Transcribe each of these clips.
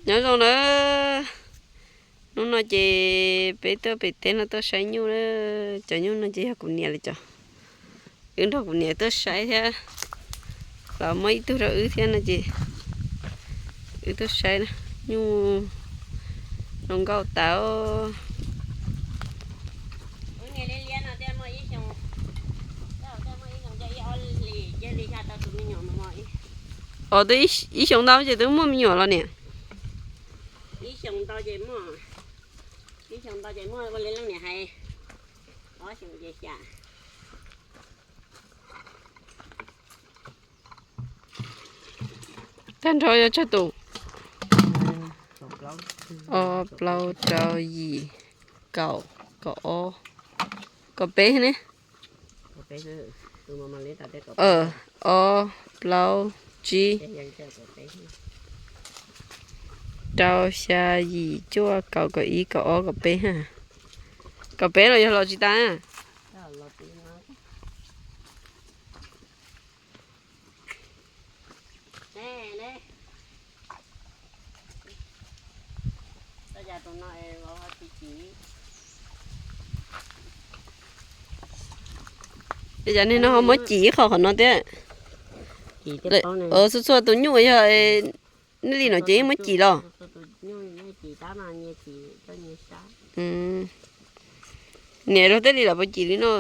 Nyob zoo na, hnub no ces peb tuaj pem teb no tuaj saib nyuj na. Cov nyuj no ces yog kuv niam lawv cov. Wb nrog kuv niam tuaj saib thiab, los muaj ib tug rau wb thiab no ces wb tuaj saib na. Nyuj zoo nkauj tas. Os, twb ib xyoos ntau ces twb muaj me nyuam los niam? Ib xyoos ntau ces muaj, ib xyoos ntau ces muaj ua li leej niam hais, ob xyoos ces xya. Tag nrho yog tsawg tus? Ob, plaub, rau, yim, kaum, kaum ob, kaum peb ne. Ob, plaub, tsib, rau, xya, yim, cuaj, kaum, kaum ib, kaum ob, kaum peb. Kaum peb los yog los tsis tas. Cov niag no ho muab cim ib qho qhov no thiab. Txhua txhua tus nyuj yog nej li no ces yeej muab cim los? Niam luag tej li los puas cim li no?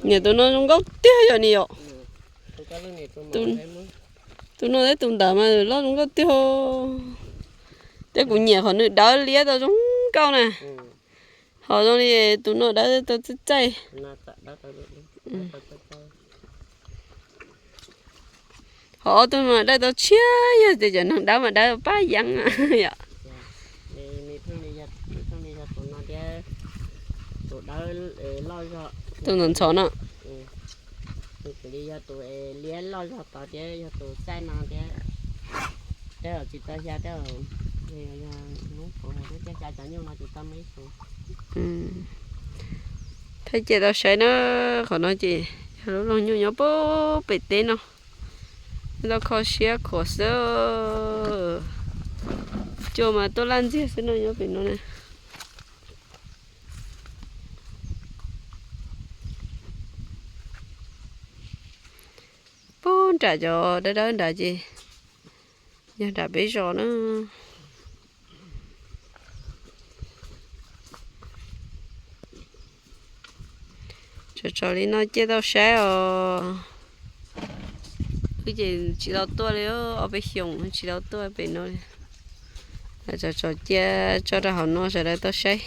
Niam tus no zoo nkauj tiag yog ni yom. Tus no thiab tus ntawd mas loj zoo nkauj tiag. Thiab kuv nyiam qhov nws dawb liab tau zoo nkauj na. Ho zoo li tus no dawb tau txaij txaij. Ho ob tug mas dawb tau tshiab, yog tias cov neeg dawb mas dawb pab yeeb yom. Tus ntxhov ntxhov no. Nws kuj li yog tus liab loj zog tod thiab yog tus txaij no thiab. Tej zaum tsis tau xya tej zaum, yog hnub puav mus twb xya cov nyuj no tsis tau me ib tus. Thaij cia tau saib na, qhov no ces yog lub loog nyuj nyob pem teb no. Tau kho siab khuav xwb. Cua mas tuaj laj ntxiag xwb no nyob pem no na. Puag nram cov dawb dawb nrad ces yog nram peb zos na. Tsaus tsaus li no cia tau saib os. Wb ces tsis tau tuaj li, ob peb xyoos tsis tau tuaj pem no li. Tsaus tsaus cia tso rau hauv no sawv daws tau saib.